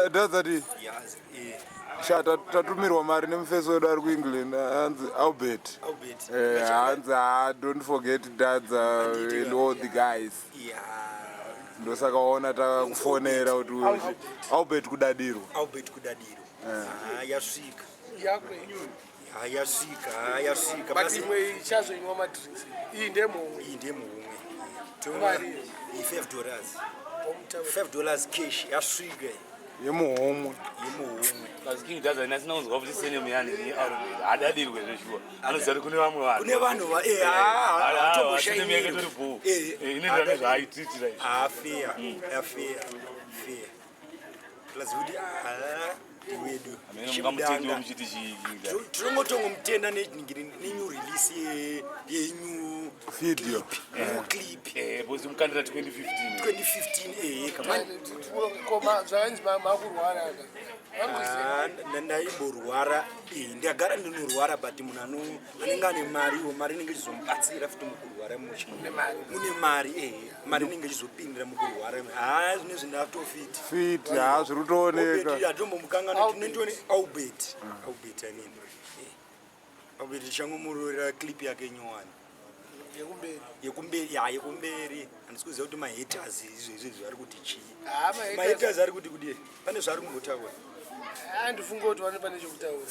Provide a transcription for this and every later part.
Ndezati sha tatumirwa mari nemufesi wedu ari kuEngland, hanzi Albert. Hanzi, "Ah, don't forget Dadza and all the guys." Ndosaka waona takufonera kuti Albert Kudadirwa. Albert Kudadirwa. Ah, yasvika. Yakwe. Ah, yasvika. Ah, yasvika. But imwe ichazoinwa madrinks, iyi ndemhomwe. Iyi ndemhomwe. Mari? Iyi $5. $5 cash, yasvika. Yemuhomwe. Yemuhomwe. Asi King Dadza asina kunzwa kuti surname yani ni Albert, hadadirwe zveshuwa, anoziva kuti kune vamwe vanhu. Kune vanhu va Surname yake tori bho, inoenderana nezvaaitiitira izvi. Ah, fair, fair, fair. Plus kuti ah, ndiwedu. Mungamutendiwo muchiti chii, King Dadza? Tinongotongomutenda nenew release yenew video. New clip. Because mukandira 2015. 2015, kamani. Koma zvainzi makurwara ka? Ah, ndaimborwara, ndagara ndinorwara, but munhu anenge ane mari iwo, mari inenge ichizomubatsira futi mukurwara muchi mune mari, mari inenge ichizopindira mukurwara. Ha, zvinezvi ndatofiti. Fit, ha, zviri kutooneka. Atombomukangana, tinotone Albert, Albert anini, Albert tichangomurorera clip yake nyowani. Yekumberi. Yekumberi, ya, yekumberi. Handisi kuziva kuti mahaters izvezvi vari kuti chii. Ah, mahaters- Mahaters ari kuti kudii? Pane zvaari kumbotaura? Handifunga kuti vane pane chekutaura.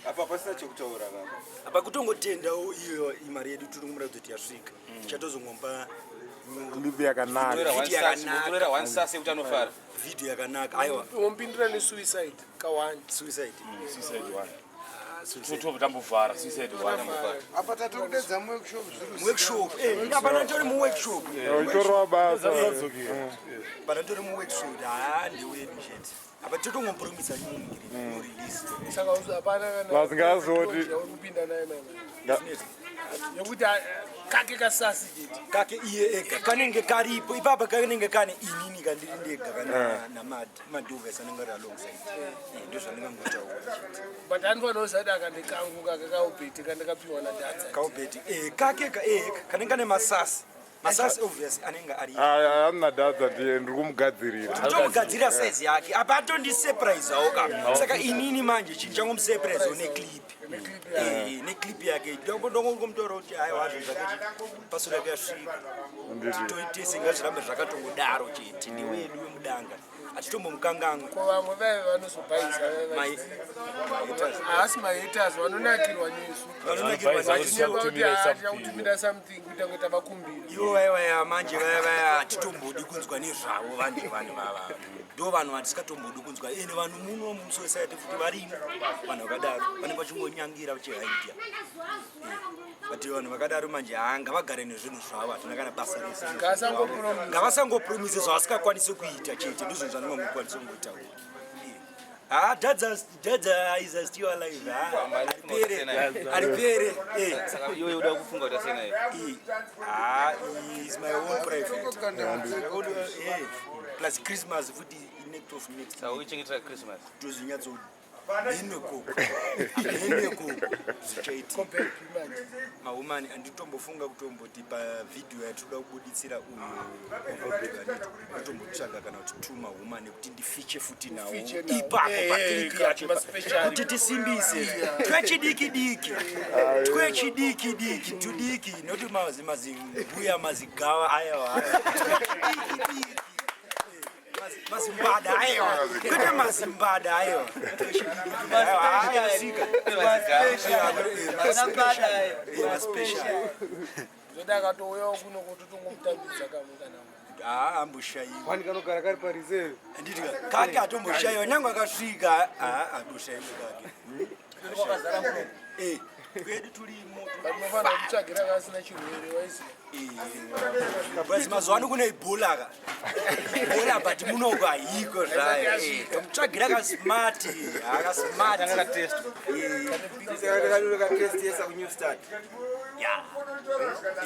Apa pasina chekutaura kapa. Apa kutongotendawo iyo imari yedu, tiri kumuratidza kuti yasvika, tichatozongomba Clip yakanaka. Video yakanaka. Torera one sas yekuti anofara. Video yakanaka, aiwa. Unompindura nesuicide ka1. Suicide. Suicide one. Totobva tambovhara suicide one. Apa tatokudedza muworkshop, zviri Workshop, apa tori muworkshop. Itorwa basa. Pana tori muworkshop. Ha, ndewedu chete. Apa totongopromisa new release. Saka hapana kana Vasingazoti- yauri kupinda nayo mama yekuti ah, kake kasasi chete. Kake iye ega kanenge karipo ipapa, kanenge kane inini kandiri ndega kana namadovers anenge ari alongside. Ndo zvandingangotaura chete. But anofanira kuzati akandikangu kake kaubheti kandakapiwa naDadza. Kaubheti, kake kanenge kane masasi, masasi obvious anenge ari. Amna Dadza, ndiye ndiri kumugadzirira. Tomugadzira size yake. Apa atondisurprisawo ka, saka inini manje chinhu changomusurprisawo neclip. Neclip yake ndongomutaura kuti aiwa, zvinhu zvake pasura yake yasvika. Toitese, ngazvirambe zvakatongodaro chete. Ndewedu wemudanga, hatitombomukangamwe. Ko vamwe vaive vanozobhaisa? Haasi mahaters, vanonakirwa nesu. Vanonakirwa nesu. Vachinyepa kuti Tichakutumira something. tichakutumira something kuita kunge tavakumbira. Ivo vaya vaya manje, vaya vaya hatitombodi kunzwa nezvavo. Vanhu vanhu vava ndo vanhu vatisingatombodi kunzwa. Ende vanhu muno musociety futi varimo vanhu vakadaro, vanenge vachingonyangira vachihaidya. But vanhu vakadaro manje, haa, ngavagare nezvinhu zvavo, hatina kana basa rese. Ngasangopromise. Ngavasangopromise zvavasikakwanisi kuita chete, ndizvo zvandingangokwanisa kungotaura. Ha, Dadza, Dadza is still alive. Ha, aripere, aripere. Saka iwe uda kufunga kuti asiyana naye? Ah, is my own private. Plus Christmas futi, next of next. Saka uichengetera Christmas? Tozinyatso nenekoko nenekoko zvichaitika. Mahumani anditombofunga kutomboti pavhidhiyo yatinoda kubuditsira uyu ndotombotsvaga kana kuti two mahumani kuti ndifeature futi nawo. Ufeature nawo. Ipapo paclip yacho maspecial. kuti tisimbise twechidiki diki, twechidiki diki, tudiki, noti mazi mazimbuya, mazigawa aiwa, twechidiki diki, mazimbada aiwa, kwete mazimbada aiwa, ayasvika maspecial. Zvoda akatouyawo kuno kuti tongomutambidza kamwe kana Amboshayiwa. Kwani kanogara kari pareserve. Handiti kake atomboshayiwa, nyange akasvika atoshayiwa kake. Kwedu turimo. But unofanira kutsvagira kasina chirwere, waiziva. Basi mazuva ano kune Ebola ka, Ebola, but munoko haiko zvayo. Tomutsvagira kasmart, akasmart. Katestesa kuNew Start.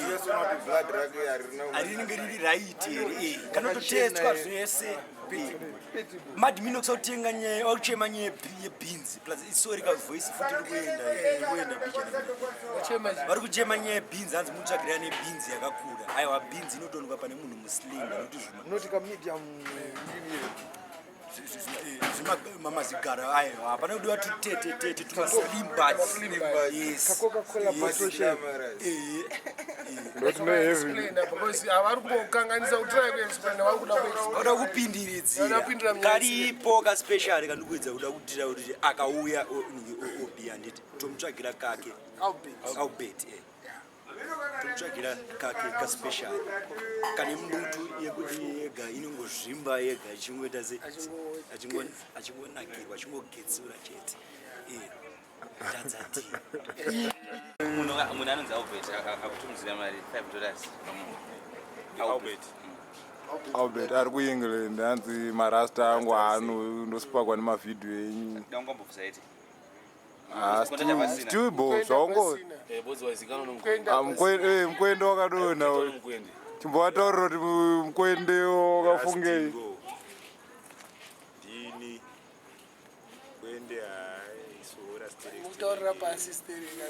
Iyo sona kuti blood rake harina. Harinenge riri right here? Kanototestwa zvese. Madminox akutenga nyaya, akuchema nyaya yebeans. Plus, sorry, kavoice futi rikuenda, rikuenda picha. Wachema chi? Vari kuchema nyaya yebeans, hanzi mutsvagira nebeans yakakura. Aiwa, bhinzi inotoonekwa pane munhu muslim nokuti zvima Unoti ka medium Zvimamazigara, aiwa, hapana kudiwa tutetetete tumaslim buds. Yes. Ka-Coca-Cola bottle shape. Ndoti neheavy. Explain, because havari kumbokanganisa kutry kuexplain, vari kuda kuexplain. Vauda kupindiridzira. Vauda kupindira munyaya. Karipo kaspecial kandikuedza kuda kutira kuti akauya obi, handiti tomutsvagira kake. Albert. Albert, tomutsvagira kake kaspecial kane mbutu yekuti yega inongozvimba yega, ichingoita se achingonakirwa, achingogetsura chete. Tadzati. Munhu anonzi Albert akutumidzira mari $5 pamunhu. Albert. Albert ari kuEngland, hanzi marasta angu haano ndosipakwa nemavhidhiyo enyu. Dangambobvisa iti. Ah, still bo zvaungo. Bodzi waizikanwa nomukwende. Kuenda. Ah, mukwende wakadonha. Mukwende. Chimbovataurira kuti mukwende wakafungei. Ndini kwende haisora. Mutaurira pasi stereka.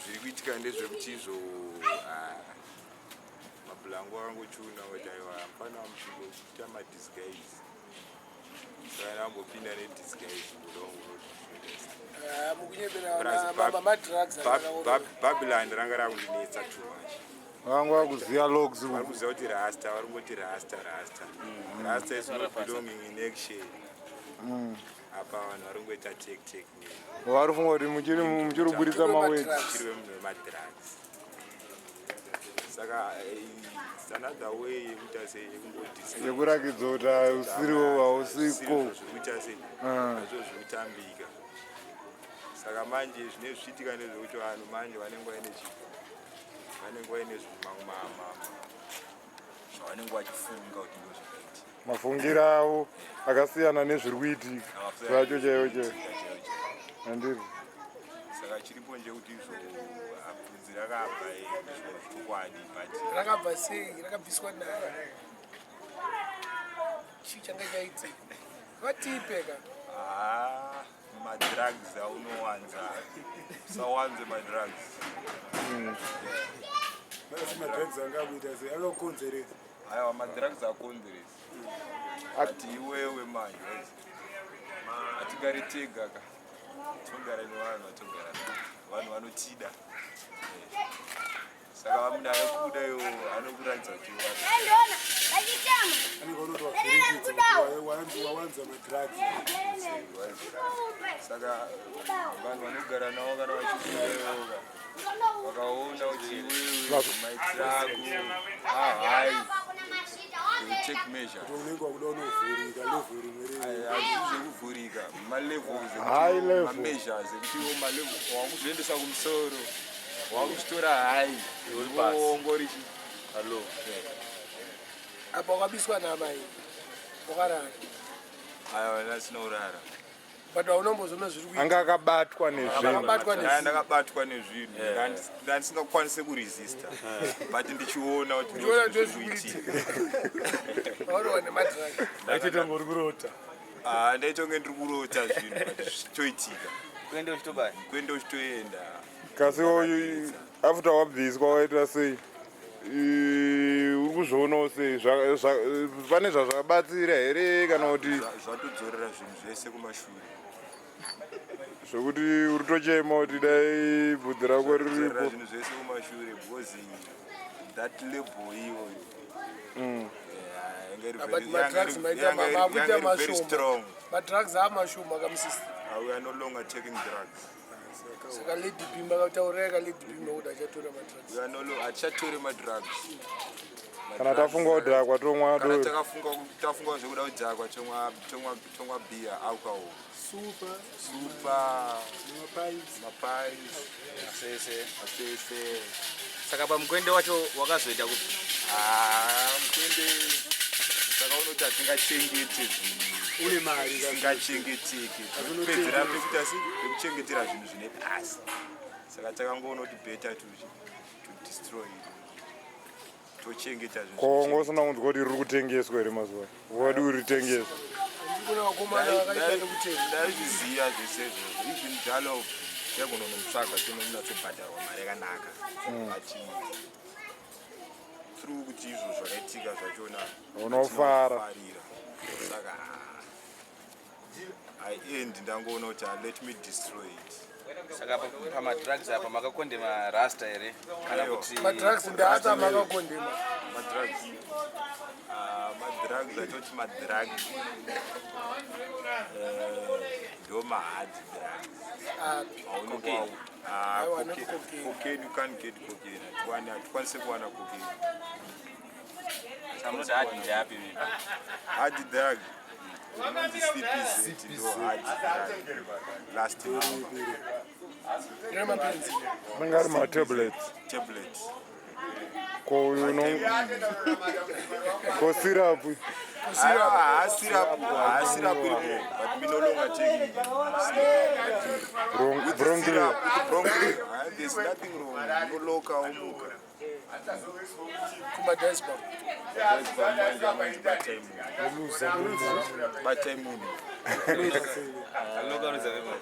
Zviri kuitika ndezvekuti izvo, ah, mabhulangu akangochuna kuti aiwa, mufana muchingoita madisguise, saka ndambopinda nedisguise kuda. Mukunyepera madrugs. Babylon ranga rakundinetsa too much. Vanga vakuziva logs. Vari kuziva kuti rasta, vari kungoti rasta, rasta, rasta is not belonging in action. Apa vanhu vari kungoita tek tek. Vari kufunga kuti muchiri kuburitsa maweti. Chiri wemunhu wemadrugs, saka it's another way yekuita sei, yekungodis Yekurakidza kuti hausiriwo, hausiko. Zvekuita sei, azvo zvekutambika. Saka manje zvine zvichiitika ndezvekuti vanhu manje vanenge vaine chi vanenge vaine zvavanenge vachifunga kuti ndo zvakaita. Mafungiro avo akasiyana nezviri kuitika zvacho chaivo chaivo, handiri? Saka chiripo ndechekuti izvo bvunzi rakabva, ndizvo zvokwadi, but Rakabva sei? Rakabviswa naye? Chii changa chaitika? Vatipe ka. Ah, madrugs aunowanza, usawanze madrugs. Asi madrugs anga akuita sei? Akakukonzeresa? Aiwa, madrugs akonzeresa, but iwewe manje hatigari tega ka, tinogara nevanhu vatogara navo, vanhu vanotida. Saka munhu anokuda iwo anokuratidza kuti Anenge unoti wavhiringidza, wawanza madrugs. Saka vanhu vanogara navo kana vachikuda iwoka, vakaona kuti iwewe maitiro ako ahai, they take measures. Unenge wakuda unovhurika level rimwe rimwe. Hazvisi zvekuvhurika, malevels. High level. Mameasures ekuti iwo malevel wakuzviendesa kumusoro, wakuzvitora high. Uri pasi. Ongori. Hallo. Apa wakabiswa namai wakarara? Aiwa, ndasina kurara. But haunombozoona zviri kuitika? Anga akabatwa nezvinhu. Akabatwa Ndanga nezvinhu. ndakabatwa nezvinhu, ndandisingakwanisi kuresista, but ndichiona kuti Uchiona ndozviri kuitika. Warohwa nemadrugs. Ndaitoita ngori kurota. Ah, ndaitonge ndiri kurota zvinhu, but zvichitoitika. Kuende uchitobaya. Kuenda uchitoenda. Kasi after wabviswa waita sei? Uri kuzvionawo sei? Pane zvazvabatsira here kana kuti? Zvatodzorera zvinhu zvese kumashure. Zvokuti uri tochema kuti dai bvudzi rako Zvatodzorera riripo. zvinhu zvese kumashure because that level iyoyo yanga iri But yanga madrugs maita yanga makuita iri very mashoma. strong. Madrugs aamashoma kamusystem. We are no longer taking drugs. Saka Lady B, makataurira ka Lady B makuti achatora madrugs? We are no longer, hatichatori madrugs. Kana tafunga kudhakwa, tomwa Kana doro. tafunga zvekuda kudhakwa, tomwa beer, alcohol. Super. Super. Nemapipes. Mapipes. Sese. Masese. Saka pamukwende wacho wakazoita kupi? Ah, mukwende, saka unoti hatingachengete zvinhu. Une mari. Zvisingachengeteki, pedzera pekuita se pekuchengetera zvinhu zvine basa. Saka takangoona kuti better to destroy it, tochengeta zvinhu. Kongo usina kunzwa kuti riri kutengeswa here mazuva wadi kuritengesa? Kuna vakomana vakaita nekutenga. Ndaizviziva zvese izvozvo, even jalo taigona nomutsvaga tonomunatsobhadharwa mari yakanaka, but Through kuti izvo zvakaitika zvachona. Unofara. Farira. Saka I end ndangoona kuti ah, let me destroy it. Saka pamadrugs apa makakondema rasta here kana kuti Madrugs ndaata makakondema. Madrugs. Ah, madrugs atoti madrugs. Eh, ndo mahard drugs. Cocaine. Ah, Aiwa, not cocaine. cocaine. Cocaine, you can't get cocaine. Hatikwanise kuwana cocaine. Saka munoti hard ndeapi mimi? Hard drug. Inonzi CPZ ndo hard drug. Last number. Remapenzi. Anenge ari matablets. Tablet. Ko uno ko syrup. Ah, syrup, ah, syrup iripo, but me no longer taking it. With the Bronglio. syrup, with the bronglio, ah, there's nothing wrong. Unoloka umuka. Kumadesba. That's manje anonzi batai munhu. Batai munhu. Aloka unodza vemari.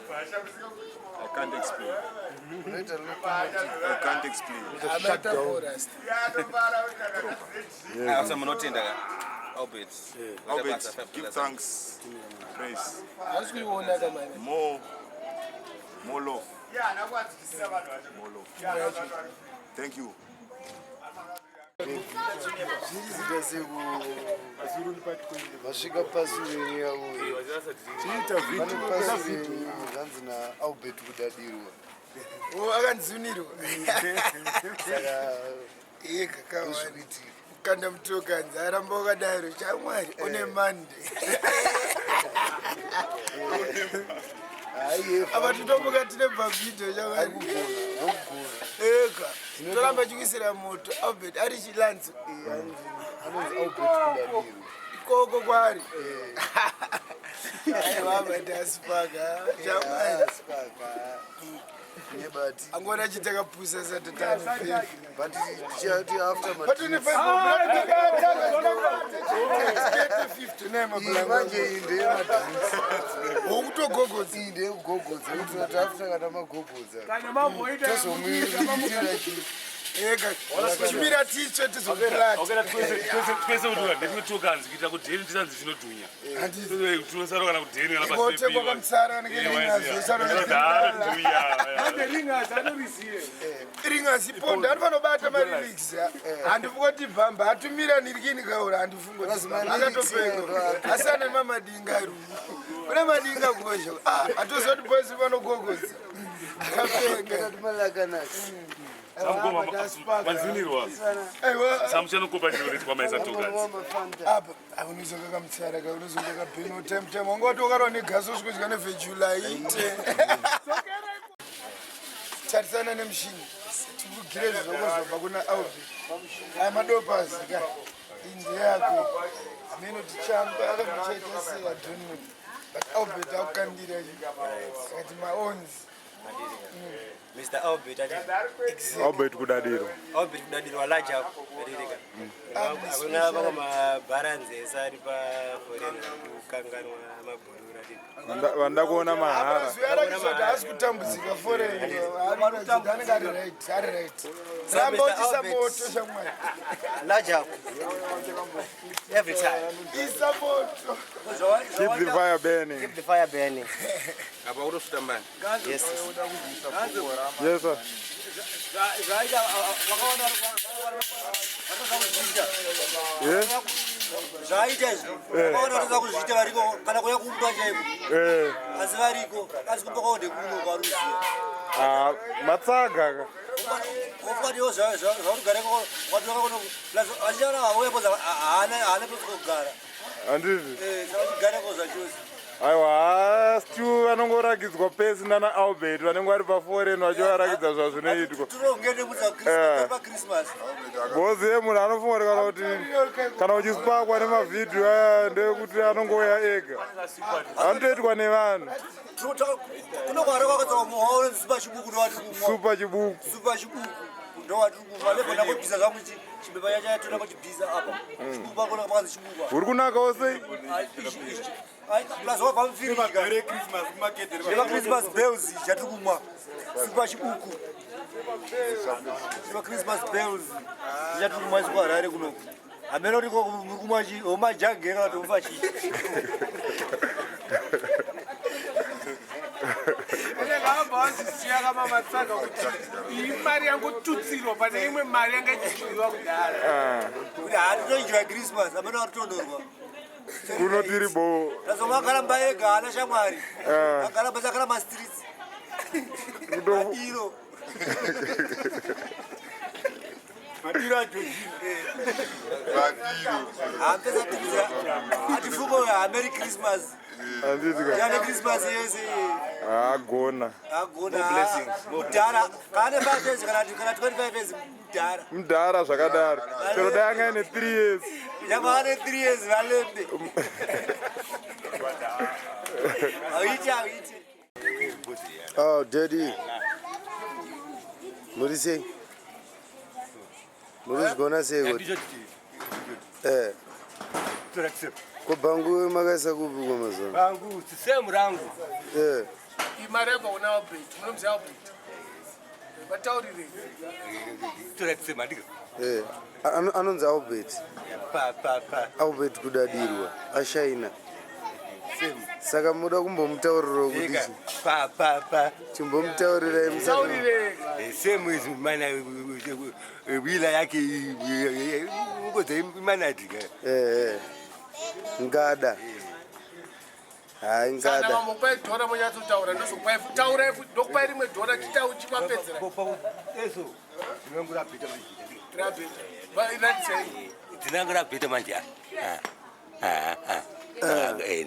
I can't explain. I can't explain. Amaita forest. Ah, so munotenda ka Albert. Albert, give thanks, praise, Hausi kuiona kamani. more, more love, more love. Thank you. Zvirizita seku vasvika pasuweni yavo. Pane pasuweni zvanzi naAlbert kudadirwa. Oh, akanzunirwa. Saka Iye kakawanda. ndozvikuitika. Kukanda mutokanzi aramba wakadaro chamwari une mande. Haiye. Apa titomboka tine bhabhidho chamwari. Ari kugona ndokugona. Ega. Toramba chikuisira moto Albert ari chilanzo. Anonzi Albert kudadirwa. Ikoko kwari. Aiwa Albert asipaka. Chamwari. Sipaka nebati. Angona chitakapusa satatani. But tichati after But iyi manje iyi ndeyemadrinks. Wokutogogodza. Iyi ndeyekugogodza kuti tinoti after kana magogodza Kana mamboita tozomuitira chi Ega. Chimira titsve tizokurata. Wakaita twese kuti ndetinotokanzi kuitira kudheni tisanzi tinodhunya. Tinosara kana kudheni kana Ikotengwa kamutsara anenge ringazi Dhunya. Ringazi anoriziye. Ringazi ponda anofanobata malyrics. Handifungoti bhamba atumira nirikini kaura handifungoti akatopenga. Asi ane mamadinga ari. Une madinga kosho. Ah, atozoti boys vanogogodza. Akapenga. Malakanaka. Manzinirwa. Aiwa. Samuchanokopa chinoretwa maisa tokanzi. Apa unozoka kamutsara ka unozoka kabheno time time wanga watokarwa negaso usvikudya nevhejulaite. Tarisana nemushini tikugire zvoko zvobva kuna Albi. Aya madopazi ka inde yako ameno tichamba akambochaita sei, I don't know, but Albert akukandira akati maonzi. Mr Albert ati Albert kudadirwa. Albert kudadirwa large up ririka. Hakuna vamwe mabharanzi ese ari paforeign kukanganwa mabhururu ati. Vanda kuona mahara. Zuva kuti haasi kutambudzika foreign anenge ari right, ari right. Ramba uchisa moto shamwari. Large up every time. Isa moto. Keep the fire burning. Keep the fire burning. Apa kutosvuta mbani. Yes. Yes sir. Zvaita vakaona. Yeah. Zvaita izvi vakaona vatoda kuzviita variko kana kuya kumba chaiko. Asi variko asi kumba kwavo ndekuno kwaruziva. Ah, matsaga ka. Ofukatiwo zvaurigare kwatoka kuno plus vachiyana vauya poza haana pekugara. Handizvi. Saka chigareko zvachose. Aiwa, stu vanongorakidzwa pesi nana Albert vanenge vari paforeign vachivarakidza zvazvinoitwa. Tirongende mudza pachristmas. Bhozi yemunhu anofunga kuti kana kuti kana uchispakwa nemavhidhiyo aya ndeyekuti anongouya ega, anotoitwa nevanhu. Kuno kwara kwakatsawa muhaone supa chibuku ndowatiri kumwa. Supa chibuku. Supa chibuku ndowatiri kumwa lebho ndakobvisa zvangu chibepa chacho yatona kuchibvisa apa chibuku pakona pakanzi chibuku. Uri kunakawo sei? Plus wabva mufiriji. Ndeva Christmas bells chatiri kumwa supa chibuku. Christmas bells. Ndichatiri kumwa kuHarare kunoku. Hameno kuti muri kumwa chi omajage kana kuti ofa chii. Vabva vazisiya kamamatsaga kuti iyi mari yangotutsirwa pane imwe mari yanga ichidyiwa kudhara. Kuti hatitoidya Christmas, hameno vari kutonhorwa. Kuno tiri bo. Tazomagara mba ega haana shamwari. Agara basa agara mastreets. Madiro. Madiro aJojini. Hampesa tikisa. Atifungo Merry Christmas. Handiti ka. Yane Christmas yese. Agona. Agona. More blessings. Mudhara. Kana 5 years kana 25 years mudhara. Mudhara zvakadaro. Chero dai anga ine 3 years. Nyangwe ane 3 years valembe. Hauiti hauiti. Oh, daddy. Muri sei? Muri zvigona sei kuti? Eh. Ko bhangu makaisa kupi kwamazuva? Bhangu sisemu rangu. Eh. Imari yabva kuna Albert, munomuziva Albert? Vataurire. Toratisema ndika. Eh. Anonzi Albert. Pa pa pa. Albert kudadirwa ashaina. Saka muda kumbomutaurira kuti Eka, pa pa pa. Chimbomutaurirai musati. Taurire. Semu is mana wila yake ukoze imanadika. Eh. Ngada. Hayi Saka ngada. vambokupai dhora monyatsotaura ndozokupai taurai futi ndokupai rimwe dhora chitau chipapedzera. Eso. Tinangura bita manje. Rabeta. Ratidzai. Tinangura bita manje. Ah. Ah ah. Eh,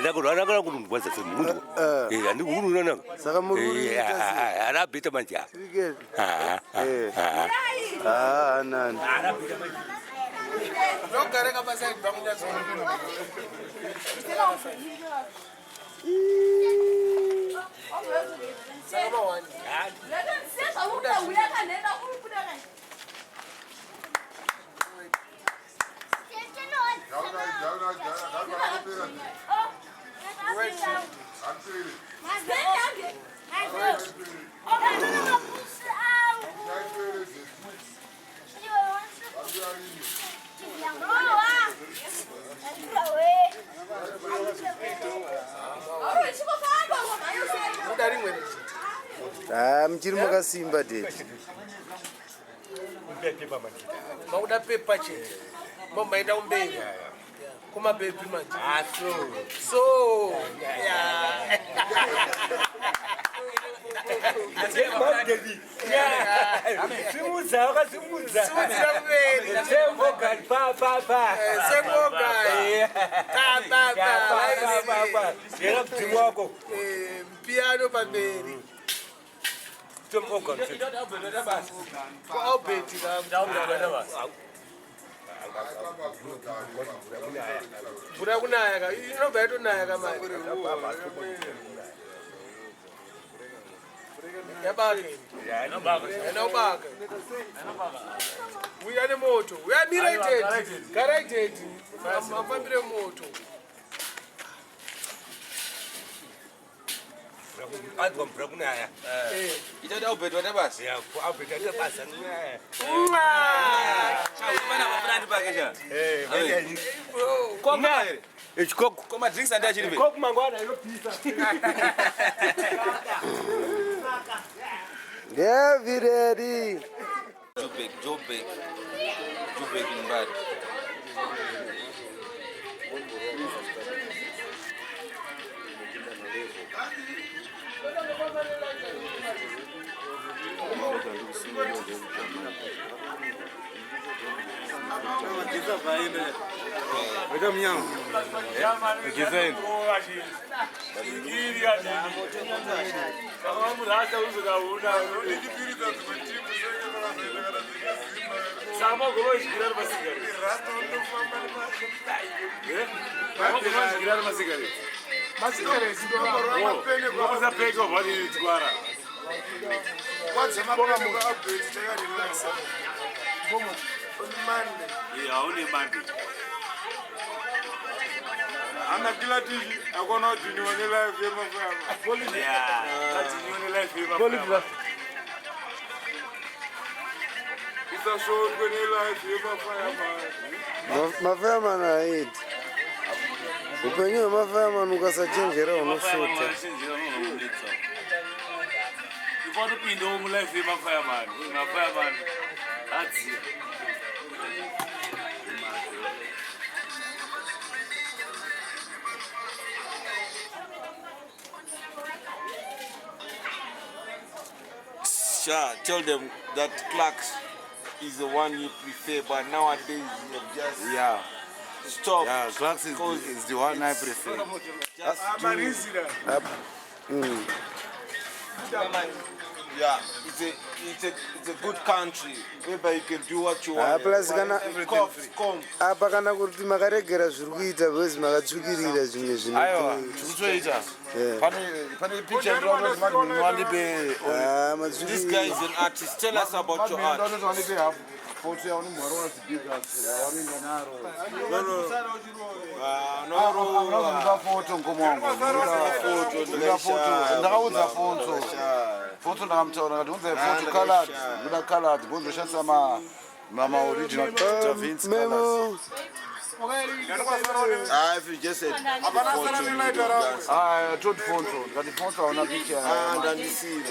ndakura ndakura kuti semunhu. Eh, andikuhuru nana. Saka muri kuita sei? Arabita manje. Cricket. Ah. Eh. Ah. Ah, nani. Ndogare kapasaidi pamunyatso. Saka mawani. Muda rimwe. Ah, muchiri makasimba daddy. Makuda pepa chete. Mombaenda kumberi. Kumabhebhi manje. Ah, so. So. Yeah. Simudza wakasimudza. Simudzira kumberi. Same pa pa pa. Same organ. Pa pa pa. Pa pa pa. Yera mdzimu wako. Eh, Piano pamberi. Same organ. Ko Albert ka. Mvura kunaya ka. Inobva yatonaya ka manje. Yabaka. Haina kubaka. Uya nemoto. Uya mira iteti. Gara iteti. Mafambire moto. Anzwa mvura kunaya. Itati Albert wata basa. Ya, Albert ata basa. Pana mafurandi pake cha. Eh, Koko here. Echikoko. Koma drinks andi achiri. Koko mangwana inopisa. Heavy daddy. Joburg, Joburg. Joburg in Mbare. Masigareti Ana kila tichi akona kudhiniwa nelife yemafama. Tisashotwe nelife yemafireman. Mafireman haidi. Upenyu hwemafireman ukasachenjera unoshota. Ifanopindawo mulife yemafireman. Mafireman adziya. Sha, tell them that Clarks is the one you prefer, but nowadays you have just Yeah. stopped. Yeah, Clarks is the one I prefer. Just do. Yeah, it's a good country whereby you can do what you Ah, want. plus kana Cops come. apa kana kuti makaregera zviri kuita because makatsvukirira zvimwe Aiwa, zvinoto tikutoita. Yeah. Pane picture ndinoona kuti madmin wandipe. Ah, This guy is an artist. Tell us about your art. Madmin wandipe half. Foto yauni mwari wazibhigas wanoenda naro. No, no. Ah, no, Unozomupa foto mukoma wangu. Ndoda foto. Ndakaudza foto. Foto ndakamutaura ndakati unzai foto colored. Ndoda colored. Because ndoshandisa ma original Da Vinci Memo. colors. Ah, if you just said Ah, toti foto. Ndikati foto hauna picture. Ah, ndandisina.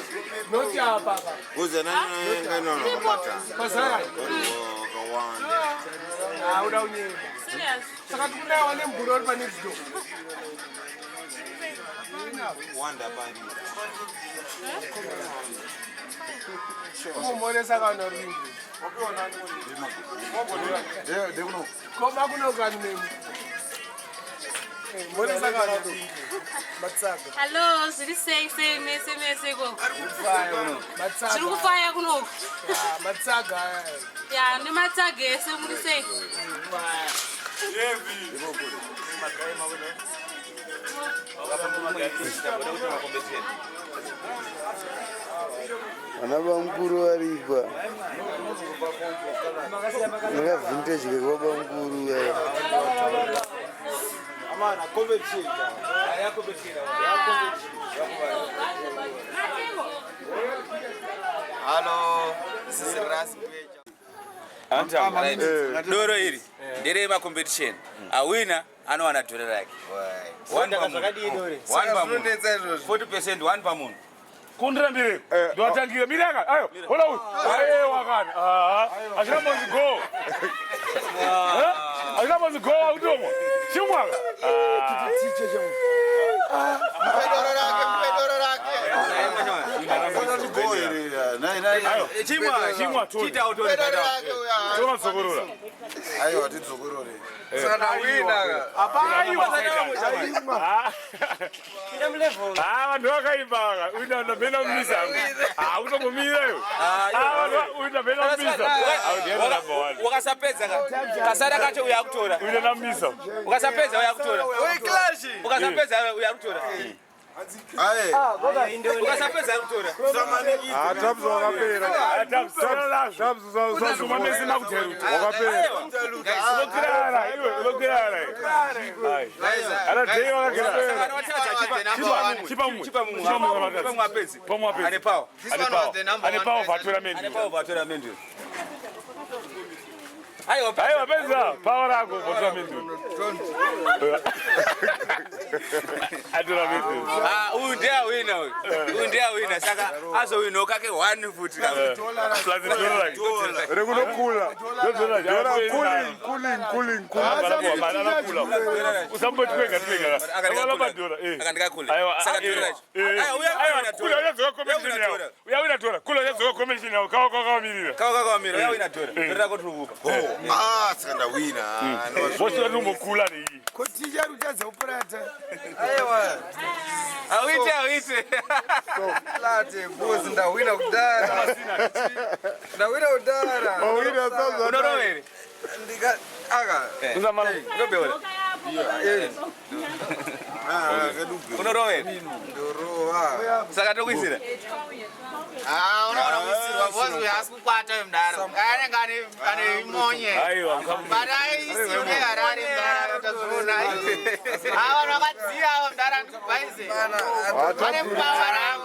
Noti apa apa. Uze nani nani wakabata. Pasara. Wakawanda. Ah, uda unyema. Saka tikunawa nemvura uri panext door. Wanda pari. Kumhoresa kana ringi. Ndekuno. Koma kunokani memo. Mhoresa kana ringi. Matsaga. Hello, zviri sei sei mese mese ikoko? Matsaga. Zviri kufaya kunoku. Ah, matsaga aya. Ya, nematsaga ese muri sei? Vana bamukuru varikwa. Nekavintage kekwa bamukuru. Amana, competition. Hello, this is Ras. Doro iri nderemacompetition. Awina anowana dhora rake. One pamunhu. One pamunhu. 40% one pamunhu. Kundira mbiri. Ndowatangira miraka. Ayo, hola uyu. Ayewa kana. Ah, achina monzi go. Eh? Achina monzi go akutomwa. Chimwaka. Chimwa, Chimwa toni. Chita utoni. Tona dzokorora. Aiwa, tidzokorore. Aiwa. Ah, vanhu vakaimba vaka. Uina ndamhena mumisa. Ah, utombomira iwe. Ah, vanhu uina mhena mumisa. Ah, ndiye number 1. Ukasapedza ka. Kasara kacho uya kutora. Uina namisa. Ukasapedza uya kutora. Ukasapedza uya kutora. Ukasapedza kutora. Ah, Taps wakapera. Taps Uzuma mese makuteruta. wakapera. Unokirara iwe, unokirara. Ai. Ana dei wakakirara. Chipa mumwe. Chipa mumwe. Chipa mumwe. Chipa mumwe apedze. Pamwe apedze. Ane power. Ane power. Ane power vatora Ane mendi. power vatora mendi. Aiwa, Aiwa pedza power rako vatora mendi. Atora mendi. Ah, uyu ndiye awina uyu. Uyu ndiye awina saka azowinawo kake one futi. Plus dollar rake. Rekunokula. Dollar Dora cooling, cooling, cooling, cooling. Usamboti kwega twega. Akalamba dora. Akandikakula. Aiwa. Saka dora racho. Aiwa, uya Aiwa, kula uchadzoka competition yawo. Uya wina dora. Kula uchadzoka competition yawo. Kawa kawa kawamirira. Kawa kawa kawamirira. Uya wina dora. Dora rako tiri kukupa. Ah, saka ndawina. Bosi vanombokula nei. Koticha rutadza kupurata. Aiwa. Awite awite. Plate boss ndawina kudhara. Ndawina kudhara. Wawina sasa. Unorova here? Ndika aka. Uzamala. Unobeura. Unorova here? Ndorova. Saka tokuisira. Ah, unoona kuisirwa boss uyu haasi kukwata uyu mudhara. Anenge ane imonye. Aiwa. But aisirwe Harare mudhara. tazviona. Ah, vanhu vakadziya ava mudhara ndikubhaise. Vane mupawa ravo.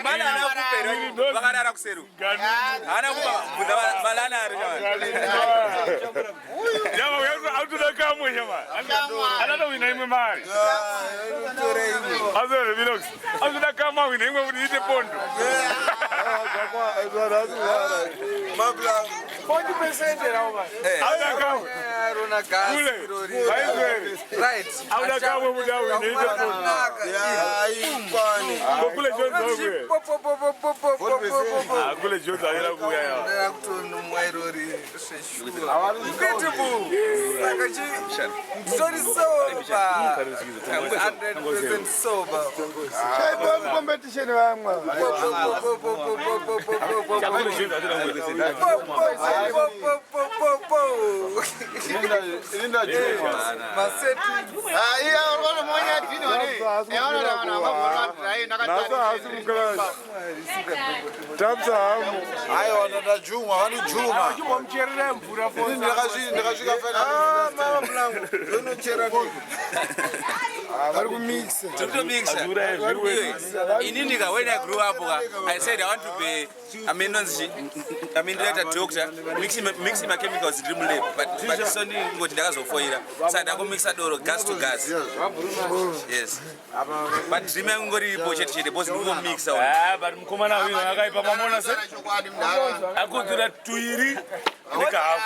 Mana haana kupa vakarara kuseru. Haana kupa bvunza malana ari Nyama autoda kamwe nyama. Anada wina imwe mari. Azore Vilox. Autoda kamwe wina imwe kuti iite pondo. Auda kamwe. Kule. Vaizwere. Auda kamwe kuti awine iite pondo. Ko kule Jones wakwe. Ah, kule Jones akela kuuya yawa. Kutonumwa irori zveshuwa saka nditori sober 100% sober. Chaipa mucompetition vamwe. Tapsa hamu. Aiwa, ndajumwa, vanijuma. Chimbomucherera mvura. Ini ndakasvika mama mulangu ndonochera. Vari kumixa. Tikutomixa. Inini ka, when I grew up ka, I said I want to be, I mean, nonzi I mean, later doctor, mixing my chemicals ndiri mulab, but so ngoti ndakazofoira. Saka ndakumixa doro gas to gas. Yes. But dream yangu ingori iripo chete chete because ndikumixa. Ah, but mukomana uyu akaipa mamona se. Akudzura tuiri nekahafu.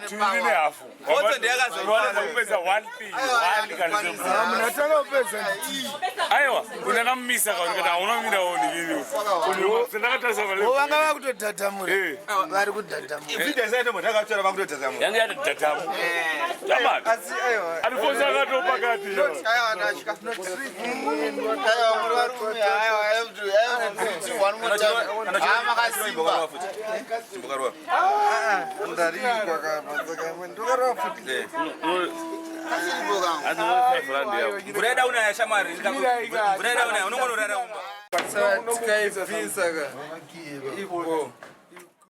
Tuiri nehafu. Bonzo ndeyakazo- kupedza one thing, one kana Munatanga kupedza. Aiwa, undakamumisa kauri kana hauna kumira oni vini. Ndakatarisa pale. Vanga vakutodhadhamura, vari kudhadhamura. Video yaito ndakatora vakutodhadhamura. Yange yatodhadhamu. Tamani. Asi aiwa. Alifonso akatopa pakati. Aiwa, ndatya. Aiwa, muri varume. Aiwa, I have to greet you one more time. Ah, makasimba. Chimbokarwa. Ndarikwa kapa saka ndokarova futi. Mvura yada unaya shamwari. Mvura yada unaya unongonorara umba. Saka tikaibvisa ka ipo.